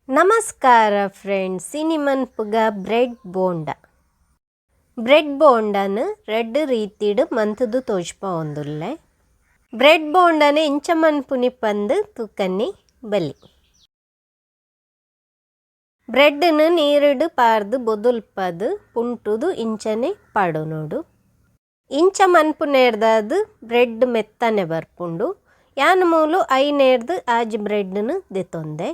ನಮಸ್ಕಾರ ಫ್ರೆಂಡ್ಸ್, ಇನಿ ಮನ್ಪುಗ bread bonda. Bread ಬೋಂಡನ್ ರಡ್ಡ್ ರೀತಿಡ್ ಮಂತುದು ತೋಜ್ಪಾವೊಂದುಲ್ಲೆ. ಬ್ರೆಡ್ ಬೋಂಡನ್ ಇಂಚ ಮನ್ಪುನಿ ಪಂದ್ ತೂಕನ್ನಿ ಬಲಿ. ಬ್ರೆಡ್ನ್ ನೀರುಡ್ ಪಾರ್ದ್ ಬೊದುಲ್ಪದ್ ಪುಂಟುದು ಇಂಚನೆ ಪಾಡೊನೊಡು. ಇಂಚ ಮನ್ಪುನೇರ್ದಾದ್ ಬ್ರೆಡ್ ಮೆತ್ತನೆ ಬರ್ಪುಂಡು. ಯಾನ್ ಮೂಲು 5 ರ್ದ್ 6 ಬ್ರೆಡ್ನ್ ದೆತೊಂದೆ.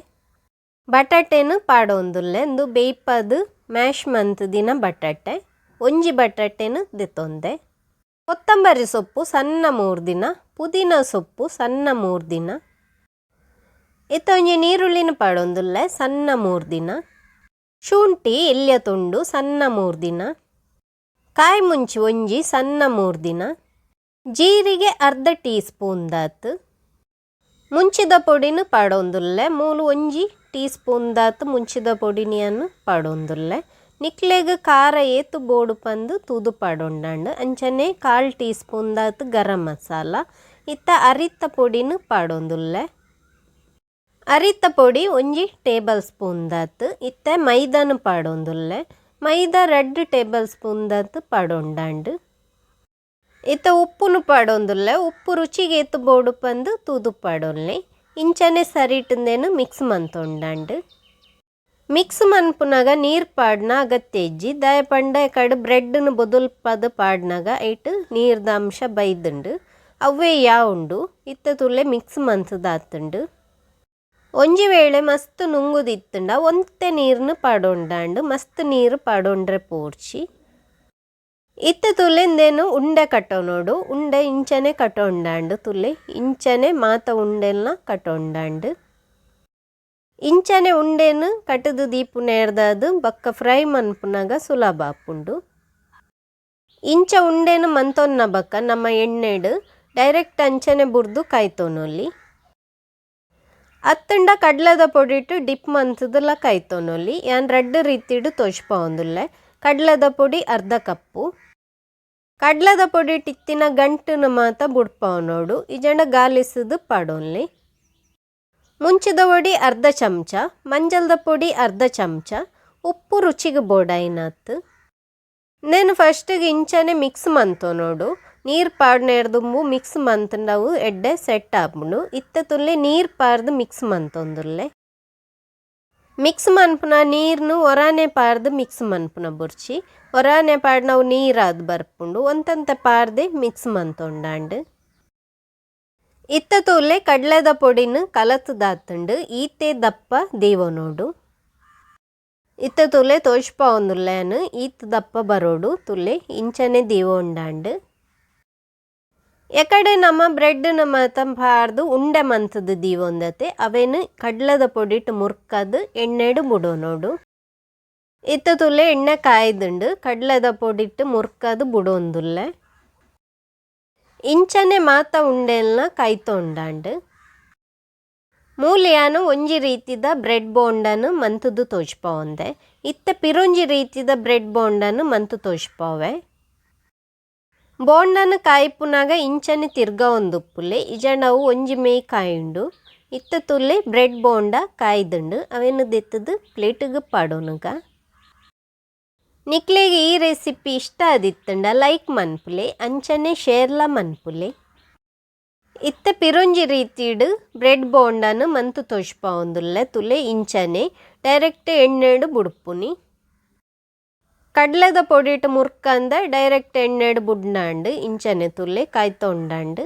ಬಟಾಟೆನ್ ಪಾಡೊಂದುಲ್ಲೆ. ಉಂದು ಬೇಯ್ಪದ್ ಮ್ಯಾಶ್ ಮಂತುದಿನ ಬಟಾಟೆ. ಒಂಜಿ ಬಟಾಟೆನ್ ದೆತೊಂದೆ. ಕೊತ್ತಂಬರಿ ಸೊಪ್ಪು ಸಣ್ಣ ಮೂರ್ದಿನ, ಪುದೀನ ಸೊಪ್ಪು ಸಣ್ಣ ಮೂರ್ದಿನ. ಇತ್ತೆ ಒಂಜಿ ನೀರುಳ್ಳಿನ ಪಾಡೊಂದುಲ್ಲೆ, ಸಣ್ಣ ಮೂರ್ದಿನ. ಶುಂಠಿ ಎಲ್ಯ ತುಂಡು ಸಣ್ಣ ಮೂರ್ದಿನ. ಕಾಯಿ ಮುಂಚಿ ಒಂಜಿ ಸಣ್ಣ ಮೂರ್ದಿನ. ಜೀರಿಗೆ ಅರ್ಧ ಟೀ ಸ್ಪೂನ್ ದಾತ್. ಮುಂಚಿದ ಪೊಡಿನ ಪಾಡೊಂದುಲ್ಲೆ. ಮೂಲು 1 ಟೀ ಸ್ಪೂನ್ ದಾತ್ ಮುಂಚಿದ ಪೊಡಿನಿಯನ್ನು ಪಾಡೊಂದುಲ್ಲೆ. ನಿಕ್ಲೆಗ್ ಖಾರ ಏತು ಬೋಡು ಪಂದ್ ತೂದು ಪಾಡೊಂಡಾಂಡ್. ಅಂಚನೆ 1/4 ಟೀ ಸ್ಪೂನ್ ದಾತ್ ಗರಂ ಮಸಾಲ. ಇತ್ತ ಅರಿತ್ತ ಪೊಡಿನ ಪಾಡೊಂದುಲ್ಲೆ. ಅರಿತ್ತ ಪೊಡಿ 1 ಟೇಬಲ್ ಸ್ಪೂನ್ ದಾತ್. ಇತ್ತೆ ಮೈದಾನ ಪಾಡೊಂದುಲ್ಲೆ. ಮೈದಾ 2 ಟೇಬಲ್ ಸ್ಪೂನ್ ದಾತ್ ಪಾಡೊಂಡಾಂಡ್. ಇತ್ತ ಉಪ್ಪುನು ಪಾಡೊಂದುಲ್ಲೆ. ಉಪ್ಪು ರುಚಿಗೆ ಏತು ಬೋಡು ಪಂದ್ ತೂದು ಪಾಡೊನ್ಲೆ. ಇಂಚನೆ ಸರಿಟುಂದೇನು ಮಿಕ್ಸ್ ಮಂತೊಂಡಾಂಡ್. ಮಿಕ್ಸ್ ಮನ್ಪುನಗ ನೀರು ಪಾಡ್ನ ಅಗತ್ಯ ಇಜ್ಜಿ. ದಾಯೆ ಪಂಡ ಕಡ್ ಬ್ರೆಡ್ನು ಬೊದುಲ್ಪದ್ ಪಾಡ್ನಗ ಐಟ್ ನೀರ್ದ ಅಂಶ ಬೈದುಂಡು, ಅವ್ವೇ ಯಾವುಂಡು. ಇತ್ತ ತುಲೆ ಮಿಕ್ಸ್ ಮಂತುದಾತುಂಡು. ಒಂಜಿ ವೇಳೆ ಮಸ್ತ್ ನುಂಗುದಿತ್ತುಂಡ ಒಂತೆ ನೀರ್ನು ಪಾಡೊಂಡಾಂಡ್. ಮಸ್ತ್ ನೀರು ಪಾಡೊಂಡ್ರೆ ಪೋರ್ಚಿ. ಇತ್ತ ತುಲೆಂದೇನು ಉಂಡೆ ಕಟ್ಟೊನೊಡು. ಉಂಡೆ ಇಂಚನೆ ಕಟ್ಟೊಂಡಾಂಡ್. ತುಲೆ ಇಂಚನೆ ಮಾತ ಉಂಡೆಲ್ನ ಕಟ್ಟೊಂಡಾಂಡ್. ಇಂಚನೆ ಉಂಡೆನು ಕಟ್ಟದು ದೀಪುನೇರ್ದಾದ್ ಬೊಕ್ಕ ಫ್ರೈ ಮನ್ಪುನಗ ಸುಲಭ ಆಪುಂಡು. ಇಂಚ ಉಂಡೆನು ಮಂತೊನ್ನ ಬೊಕ್ಕ ನಮ್ಮ ಎಣ್ಣೆಡ್ ಡೈರೆಕ್ಟ್ ಅಂಚನೆ ಬುರ್ದು ಕಾಯ್ತೊನೊಲಿ. ಅತ್ತಂಡ ಕಡ್ಲದ ಪೊಡಿಟ್ ಡಿಪ್ ಮಂತುದುಲ ಕಾಯ್ತೊನೊಲಿ. ಯಾನ್ ರಡ್ಡ್ ರೀತಿಡ್ ತೋಜ್ಪಾವೊಂದುಲ್ಲೆ. ಕಡ್ಲದ ಪೊಡಿ ಅರ್ಧ ಕಪ್ಪು. ಕಡ್ಲದ ಪೊಡಿ ಇತ್ತಿನ ಗಂಟುನ ಮಾತ ಬುಡ್ಪಾವನೋಡು, ಇಜಂಡ ಗಾಲಿಸುದು ಪಾಡೊನ್ಲಿ. ಮುಂಚಿದ ಪೊಡಿ ಅರ್ಧ ಚಮಚ, ಮಂಜಲ್ದ ಪೊಡಿ ಅರ್ಧ ಚಮಚ, ಉಪ್ಪು ರುಚಿಗೆ ಬೋಡಾಯಿನಾತ್. నేను ಫಸ್ಟಿಗೆ ಇಂಚನೆ ಮಿಕ್ಸ್ ಮಂತೊನೊಡು. ನೀರು ಪಾಡ್ನೇರ್ದುಂಬು ಮಿಕ್ಸ್ ಮಂತುಂಡವು ಎಡ್ಡೆ ಸೆಟ್ ಆಪುಂಡು. ಇತ್ತೆ ತುಲ್ಲೆ ನೀರು ಪಾರ್ದು ಮಿಕ್ಸ್ ಮಂತೊಂದುಲ್ಲೆ. Mix ಮನ್ಪುನ ನೀರ್ನು ಒರಾನೆ ಪಾರ್ದು mix ಮನ್ಪುನ ಬೊರ್ಚಿ. ಒರಾನೆ ಪಾಡ್ನವು ನೀರಾದ್ ಬರ್ಪುಂಡು. ಒಂತಂತ ಪಾರ್ದೆ ಮಿಕ್ಸ್ ಮಂತೊಂಡಾಂಡ್. ಇತ್ತ ತೂಲೆ ಕಡ್ಲೆದ ಪೊಡಿನ ಕಲತುದಾತುಂಡು. ಈತೆ ದಪ್ಪ ದೀವೊನೊಡು. ಇತ್ತ ತುಲೆ ತೋಜ್ಪಾವೊಂದುಲ್ಲೆ. ಈತ್ ದಪ್ಪ ಬರೋಡು. ತುಲೆ ಇಂಚನೆ ದೀವೊಂಡಾಂಡ್. ಎಕಡೆ ನಮ್ಮ ಬ್ರೆಡ್ನ ಮಾತ ಪಾರ್ದು ಉಂಡೆ ಮಂತುದು ದೀವೊಂದತೆ, ಅವೇನು ಕಡ್ಲದ ಪೊಡಿಟ್ ಮುರ್ಕದ್ ಎಣ್ಣೆಡ್ ಬುಡೊನೊಡು. ಇತ್ತ ತುಲೆ ಎಣ್ಣೆ ಕಾಯ್ದುಂಡು. ಕಡ್ಲದ ಪೊಡಿಟ್ ಮುರ್ಕದ್ ಬುಡೊಂದುಲ್ಲೆ. ಇಂಚನೆ ಮಾತ ಉಂಡೆಲ್ನ ಕಾಯ್ತೊಂಡಾಂಡ್. ಮೂಲು ಯಾನ್ ಒಂಜಿ ರೀತಿದ ಬ್ರೆಡ್ ಬೋಂಡನ್ ಮಂತುದು ತೋಜ್ಪಾವೊಂದೆ. ಇತ್ತೆ ಪಿರೊಂಜಿ ರೀತಿದ ಬ್ರೆಡ್ ಬೋಂಡನ್ ಮಂತು ತೋಜ್ಪಾವೆ. ಬೋಂಡನ್ ಕಾಯ್ಪುನಗ ಇಂಚನೆ ತಿರ್ಗಾವೊಂದುಪ್ಪುಲೆ, ಇಜಂಡ ಅವು ಒಂಜಿ ಮೇಯ್ ಕಾಯುಂಡು. ಇತ್ತ ತುಲೆ ಬ್ರೆಡ್ ಬೋಂಡ ಕಾಯ್ದುಂಡು. ಅವೇನು ದೆತ್ತುದು ಪ್ಲೇಟಿಗೆ ಪಾಡೊನುಗ. ನಿಕ್ಲೆಗ್ ಈ ರೆಸಿಪಿ ಇಷ್ಟ ಆದಿತ್ತುಂಡ ಲೈಕ್ ಮನ್ಪುಲೆ, ಅಂಚನೆ ಶೇರ್ಲ ಮನ್ಪುಲೆ. ಇತ್ತೆ ಪಿರೊಂಜಿ ರೀತಿಡ್ ಬ್ರೆಡ್ ಬೋಂಡನ್ ಮಂತು ತೋಜ್ಪಾವೊಂದುಲ್ಲೆ. ತುಲೆ ಇಂಚನೆ ಡೈರೆಕ್ಟ್ ಎಣ್ಣೆಡ್ ಬುಡ್ಪುನಿ. ಕಡ್ಲೆದ ಪೊಡಿಟ್ ಮುರ್ಕಂದ ಡೈರೆಕ್ಟ್ ಎಣ್ಣೆಡ್ ಬುಡ್ನಾಂಡ್. ಇಂಚನೆ ತುಲೆ ಕಾಯ್ತೊಂಡಾಂಡ್.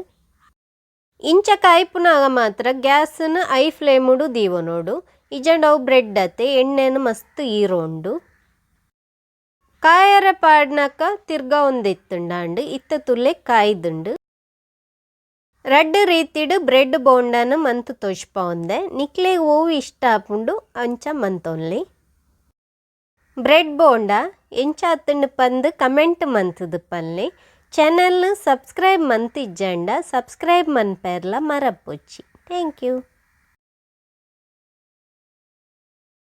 ಇಂಚ ಕಾಯ್ಪುನಗ ಮಾತ್ರ ಗ್ಯಾಸ್ನ I ಫ್ಲೇಮುಡು ದೀವೊನೊಡು. ಇಜಂಡ ಅವು ಬ್ರೆಡ್ ಅತ್ತೆ, ಎಣ್ಣೆನು ಮಸ್ತ್ ಈರೋಂಡು. ಕಾಯರೆ ಪಾಡ್ನಕ ತಿರ್ಗಾವೊಂದಿತ್ತುಂಡಾಂಡ್. ಇತ್ತ ತುಲೆ ಕಾಯ್ದುಂಡು. ರಡ್ಡ್ ರೀತಿಡ್ ಬ್ರೆಡ್ ಬೋಂಡನ್ ಮಂತು ತೋಜ್ಪಾವೊಂದೆ. ನಿಕ್ಲೆಗ್ ಒವು ಇಷ್ಟ ಆಪುಂಡು ಅಂಚ ಮಂತೊನ್ಲಿ. ಬ್ರೆಡ್ ಬೋಂಡ ಎಂಚ ಆತುಂಡು ಪಂದ್ ಕಮೆಂಟ್ ಮಂತುದು ಪನ್ಲೆ. ಚಾನೆಲ್ನ ಸಬ್ಸ್ಕ್ರೈಬ್ ಮಂತಿಜ್ಜಂಡ ಸಬ್ಸ್ಕ್ರೈಬ್ ಮನ್ಪೆರ್ಲ ಮರಪೊಚ್ಚಿ. Thank you.